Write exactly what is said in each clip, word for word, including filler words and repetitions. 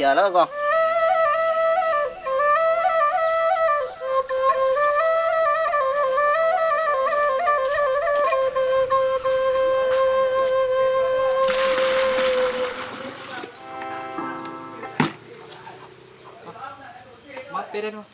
Halo ko. Mape den, Bang?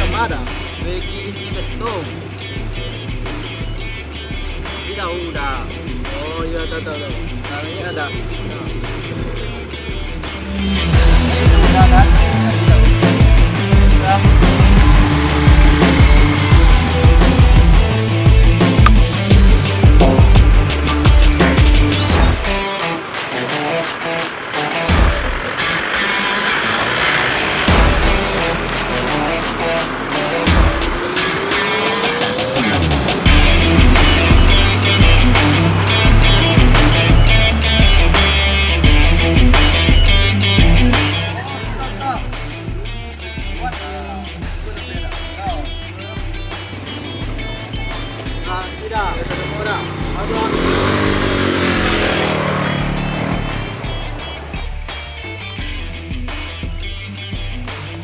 Kamada, Regi isi betong. Di tahu dah. Oh iya, tahu, tahu, tahu. Nah, ini ada. Nah. Ini udah kan? Udah.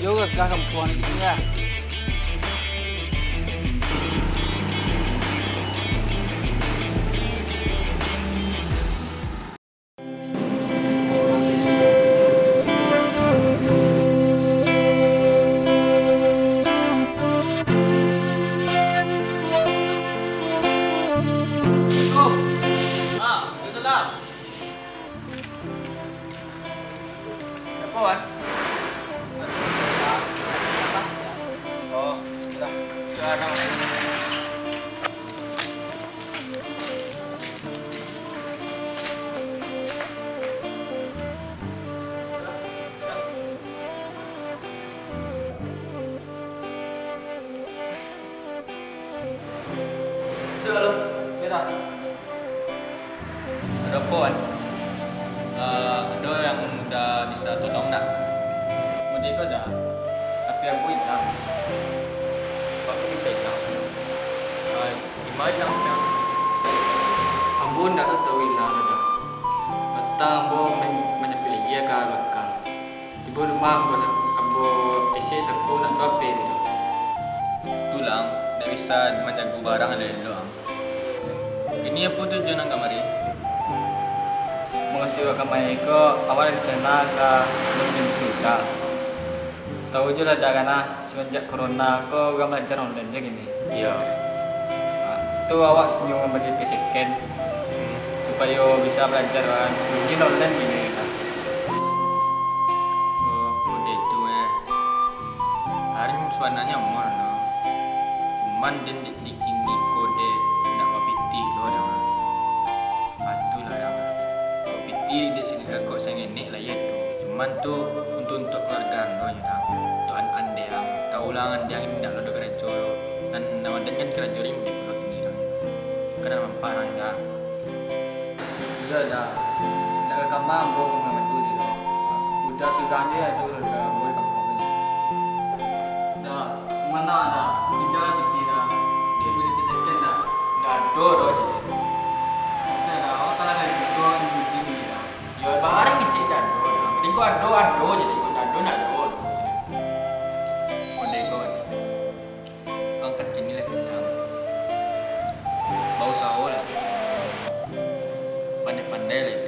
Yo, gagah kampuang ni, ya. Assalamualaikum. Ah, waalaikumsalam. Apo, Wan? Oh, sudah. Sudah, Wan. Duduak lu, Mira. Ado apo, Wan? Eh, ado yang Bunda bisa tolong ndak? Mode ko ado, hape ambo ilang. Kok bisa ilang? Eh, di ma ilang, Bunda? Ambo ndak tau ilang, Bunda. Patang ambo man-, manyapik aia ka balakang. Tibo di rumah ambo, ambo esek sarato ndak ado hape tu. Tu lah, ndak bisa manjago barang elok-elok, ang. Kini apo tujuan ang kamari? Mukasuik awak kamari ko, awak ado rencana ka mangunjuangi Bunda. Tau juo lah, Da, kan, ah. Samanjak corona ko, urang balajar online se kini. Iyo. Ha, tu awak nyo mambali P C kan, supayo bisa balajar kan, ujian online kini kan. Oh, mode tu, eh. Arin sabananyo amuah, no. Cuman den di, di kini ko dek indak bapitih lo, Da. Ah, tu lah, Da. Kok pitih dek sini, kok sangenek lah, iyo tu. Cuman tu untuak-untuak kaluarga ando nyo, Da. Untuak an-, andeh ang. Tau lah, andeh ang indak lo do karajo. Nan, nan andeh kan karajo rimbi pulo kini, Da. Kan ado mampah ang, Da. Iyo, Da. Indak ka kamah ambo ka mangadu, Da. Udah surang se ado, Da, ambo di kampuang ko. Da. Mano, Da? Pinjam lah pitih, Da. Dek bali P C kan, Da. Ndak ado doh, cek. Ndak, Da. Awak kalah dari mudo, nyuji ni, Da. Yo, barang icik ndak ado, Da. Mending ko ado, ado, cek. Ko ndak ado, ndak ado. Kode ko, angkat kini lah, Da. Bausaho lah. Pandai-pandai lah.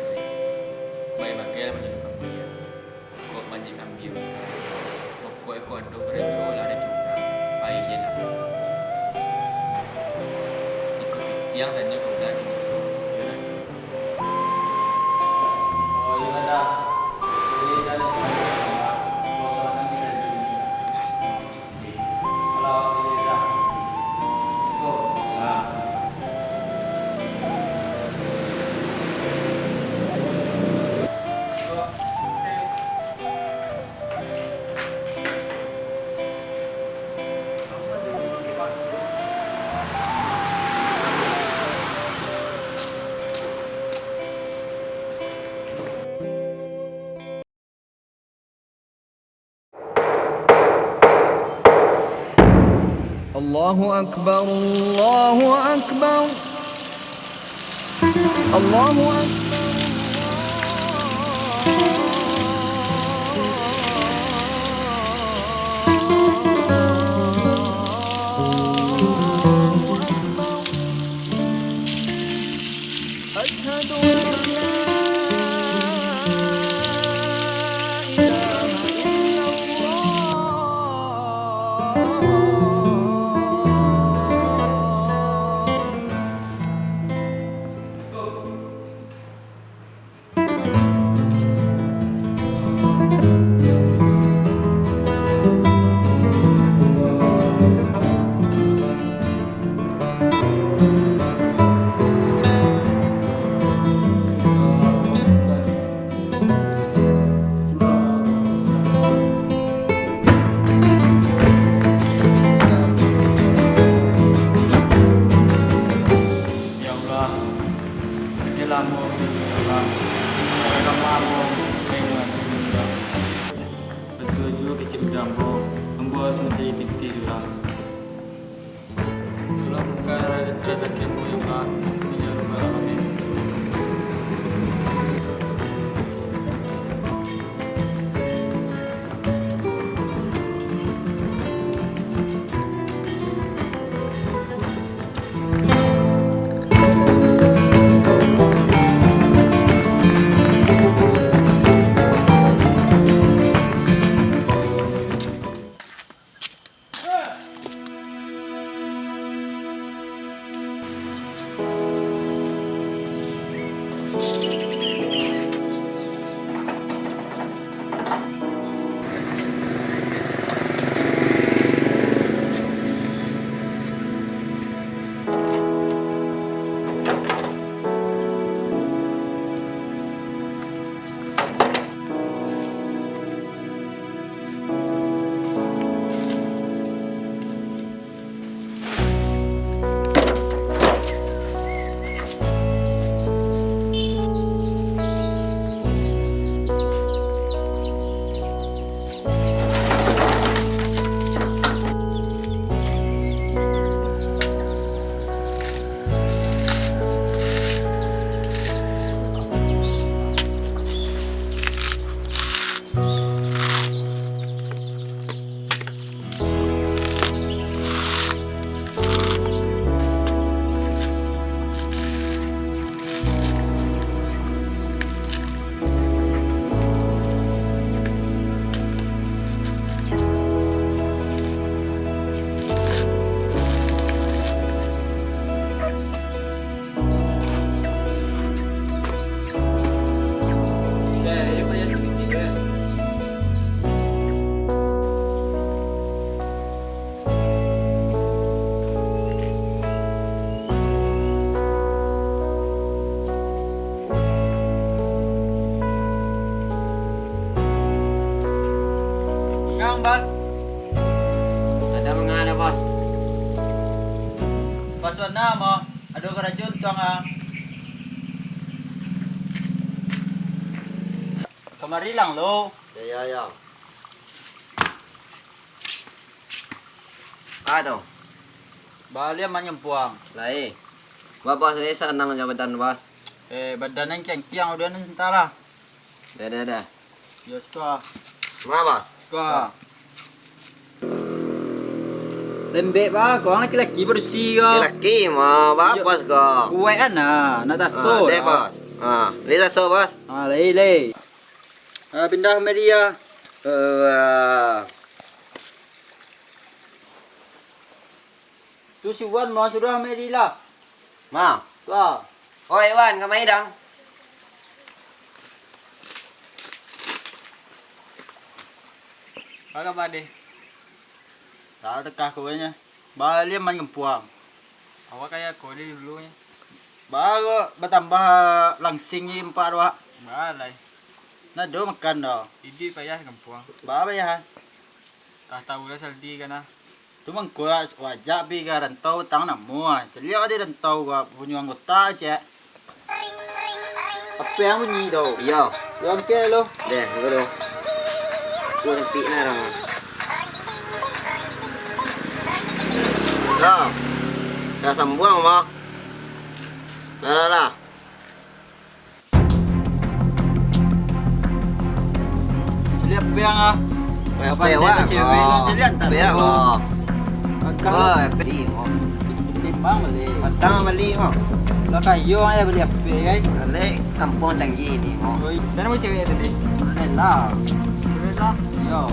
Yang tanya kepada kita. Oh, iya, dah. Boleh, dah, dah, dah. Kosongan kita dulu. Kalau boleh, dah. Cukup. Dah. Allahu Akbar, Allahu Akbar. Allahu Akbar. Asyhadu an la ilaha illallah. Ya Allah, agiahlah ambo, ya Allah, sabarang ambo, ya Allah. Batua juo kecek ambo, ambo harus mancari pitih juo lah. Tolong buka rasa sakik ambo, ya Allah. Amin, ya Rabbal Alamin. Ngang, Bos. Ado manga, Bos? Bos Wana mah, ado karajo untuang, ah. Kamari lang lo. Yo, yo, yo. Ah, tu. Balian manyampuang. Lai. Ba, Bos, lai sanang jo badan, Bos. Eh, badan nan kiang-kiang udah nan sentara. Dah, dah, dah. Yo, suka. Ma, Bos? Suka. Lembek, Bos. Korang laki-laki barusi ko. Laki-laki mah, Bos, ko. Kuek ana, nak taso. Ah, deh, Bos. Ah, lai taso, Bos. Ah, lai, lai. Ah, pindah media. Eh, ah. Tu si Wan mah sudah meri lah. Ma. Ba. Oi, Wan, kamari dang. Apo kaba, Deh? Tau teka ko nyo. Baliak main kampuang. Awak kayak ko di dulu nyo. Baru batambah langsing ni empat awak. Balai. Ndak ado makan doh. Iduik payah kampuang. Ba payah. Ka tau lah Saldi kan ah. Tu mangko lah, wajak pi ka rantau utang namuah. Caliak di rantau ka punyo anggota, cek. Apo nan bunyi tu? Iyo. Yo, angkek lo. Deh, angkek lo. Aku sempit nah, dong. Lah. Dah sambuang, Mak. Lah, lah, lah. Caliak piang ah. Cewek lo, caliak tak? Caliak tak? Agak. Wah, bali, mo. Timbang bali. Patang bali, mo. Lah kayo aja bali ape, kan? Bali kampuang canggih ni, mo. Oi. Dan mau cewek tadi? Rela. Rela? Yo.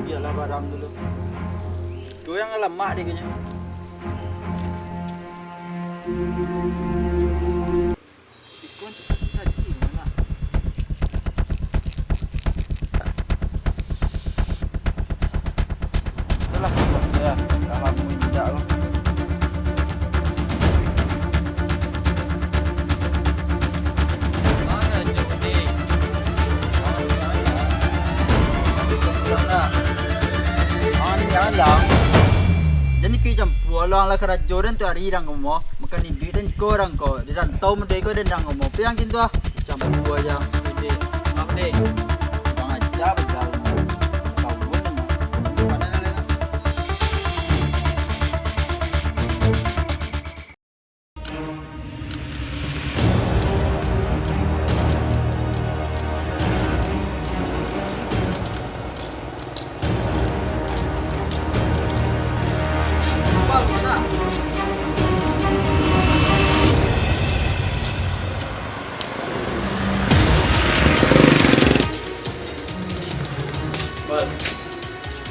Bialah barang dulu. Tu yang lamak dek nyo. Ikon tu tadi mana? Itulah, ya, dalam minyak tu. Mana Jodi? Alah. Jadi pi campua lo, lah karajo den tu ari dang ko mo. Makan iduik den ko dang ko. Di rantau mode ko den dang ko mo. Pi ang kintu ah. Campua aja. Iduik. Maaf, Dek. Bang aja begal. Tahu den. Mana den? Bal,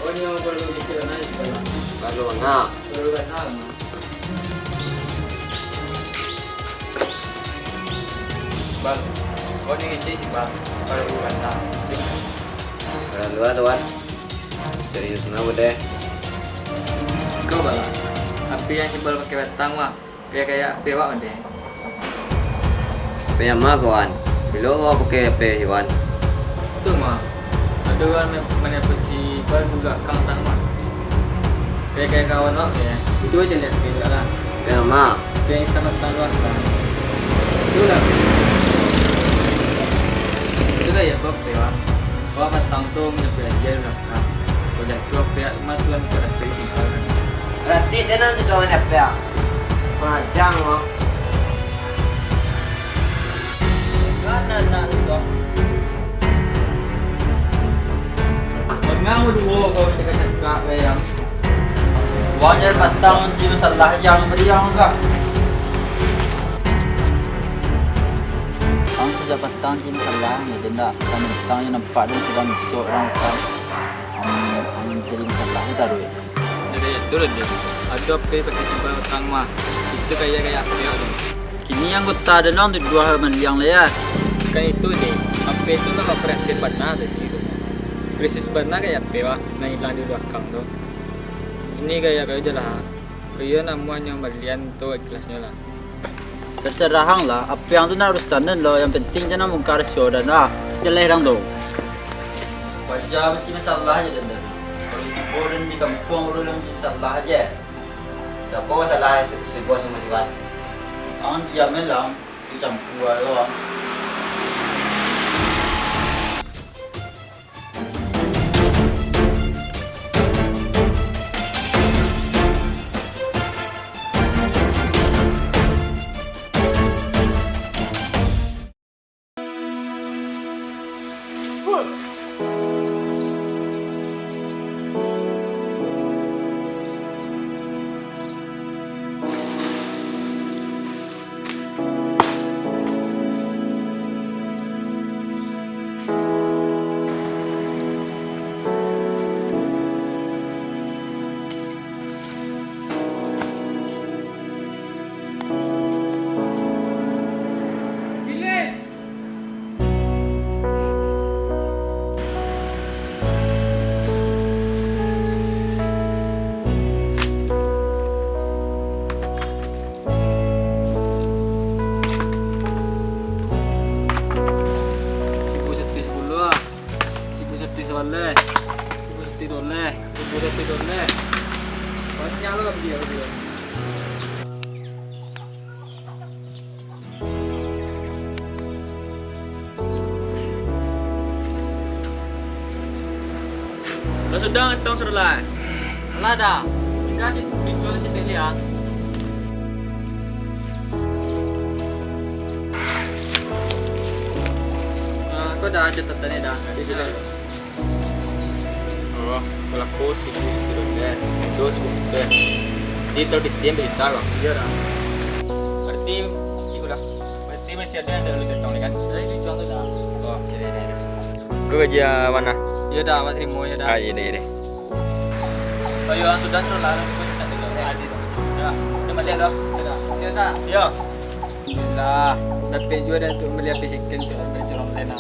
oh, nyo baru kecil naik sekolah. Baru bangak. Baru bangak. Bal, kau ni ngecek si Bal, kalau lu rantang. Kalau luar tu, Wan. Serius nah, udah. Kau, Bal, api yang si Bal pakai batang, mah. Kayak-kayak api awak, mah, deh. Api yang ma, kawan? Bilo awak pakai api, Iwan? Tu, mah. Ado urang ma-, manelpon si Bal di balakang tang, mah. Kayak-kayak kawan awak, ya. Itu aja lihat, kayak lah. Api yang ma? Kayak kita batang luar, kan. Itulah. Itulah ya, Bob, ya. Wah, batang tu, menyebelah aja lah. Nah, udah tu, api yang ma, tuan, kita rasa di sini, kan. Berarti dia nanti kawan api yang? Kurang ajar, Bang. Kan anak tu, Bang. Memang berdua kau cakap-cakap, Bang. Wang jan patang kunci masalah jan beriang ka. Ang sajak patang kunci masalah ni, den dak. Patang nyo nampak den sadang bisok urang patang. Ang, ang jadi masalah ni taruih. Jadi itu lah, Dek. Ado api pakai simpang patang mah. Itu kayak-kayak api tu. Kini anggota den nan tuduah maliang lah, ya. Kan itu, Dek. Api tu lah baperhatian bana tadi tu. Krisis bana kayak api wah, nan ilang di balakang tu. Ini gaya-gaya je lah. Iyo namuah nyo malian tu ikhlasnyo lah. Terserah ang lah, apo yang tu nak urusan den lo, yang penting jan bongkar sio den lah. Jeleh dang tu. Wajar benci masalah je den tu. Kalau tibo den di kampuang, urang benci masalah je. Apo masalah si, si bos samo si Wan? Ang diam je lah, ang. Dicampua lo, ang. Sudah ngetong sudah lah. Alah dah. Kita si pintu si Delia. Ah, kau dah ada tanda ni dah. Di sini. Oh, kalau aku sibuk di dompet, terus bukan. Di tol di tim berita kok. Iya dah. Berarti cik udah. Berarti masih ada yang ada lu tentang ni kan? Dari tujuan tu dah. Oh, iya, iya, iya. Kau gaji mana? Iya dah, awak terima ya dah. Ah, iya, iya, iya. Oh, iya, sudah tu lah. Aku tak ada. Ya, udah balik dah. Iya dah. Iya dah. Alhamdulillah, dapek juo dah tu mambali H P second tu, H P corong Lena.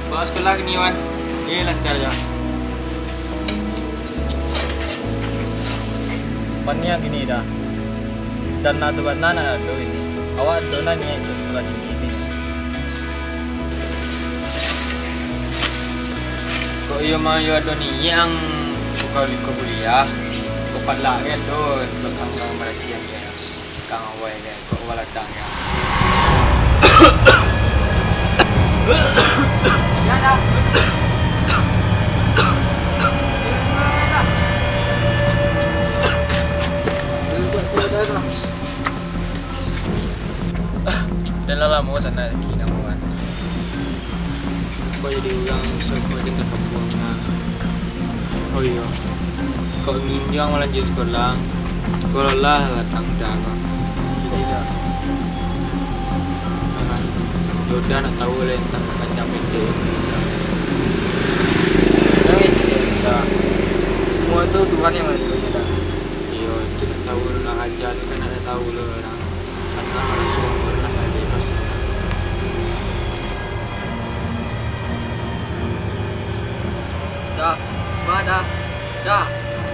Bawa sekolah kini, Wan. Eh, lancar jo. Paniang kini dah. Dan nak tu bana nak ado ini. Awak ado nak niat untuk sekolah tinggi ni. Kok iyo mah iyo ado niat ang buka, buka kuliah, kok palak kan tu, belakang barasiah. Kang Awai deh, kok balatang ya. Dan lah lamo sanak lagi namo kan. Kok jadi urang susah kok jadi kampung nah. Oh iyo. Kok nginjang malanjut sekolah, sekolah lah datang dah. Jadi dah. Nah, yo udah nak tahu lah tentang panjang pendek. Nah, itu dia bisa. Semua tu Tuhan yang menentukan dah. Iyo, itu nak tahu nak aja tu kan nak tahu lah orang. Karena langsung pernah ada proses. Dah, bah, dah, dah,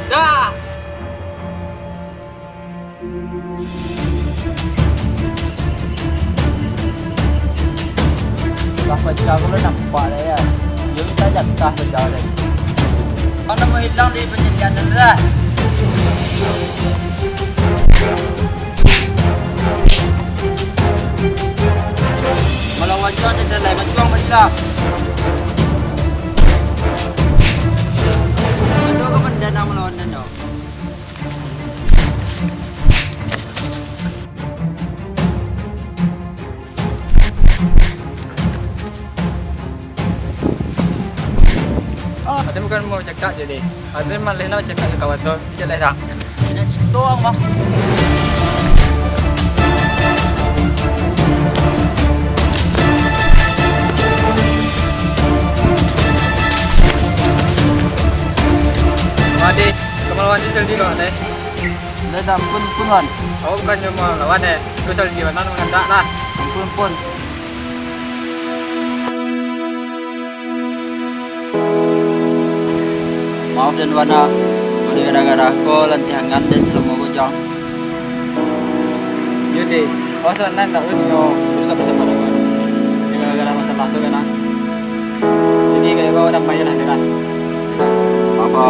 dah. Lah pecah ko lah nampak lah ya. Dia minta jatah pecah tadi. Kau nak menghilang dari penyediaan tu lah. Malawan jo ado dalam, majuang balilah. Ado ka mandana malawan ando. Ah, ado bukan mau cakap jadi. Ado maleh nak cakap ka kawan tu. Ijak lai dah. Banyak cinto ang, bah. Mati, kamalawan di Seldi kau, teh. Lai dah, ampun, ampun, Wan. Awak bukan cuma lawan, eh. Kau Seldi, mana manggandak lah. Ampun, ampun. Maaf den bana, oleh gara-gara ko lantiangan den salamo ko jang. Iyo deh, awas lah nan tak nio rusak basamo den. Gara-gara masalah tu kan ah. Jadi kayak kau dah payah lah den. Apa?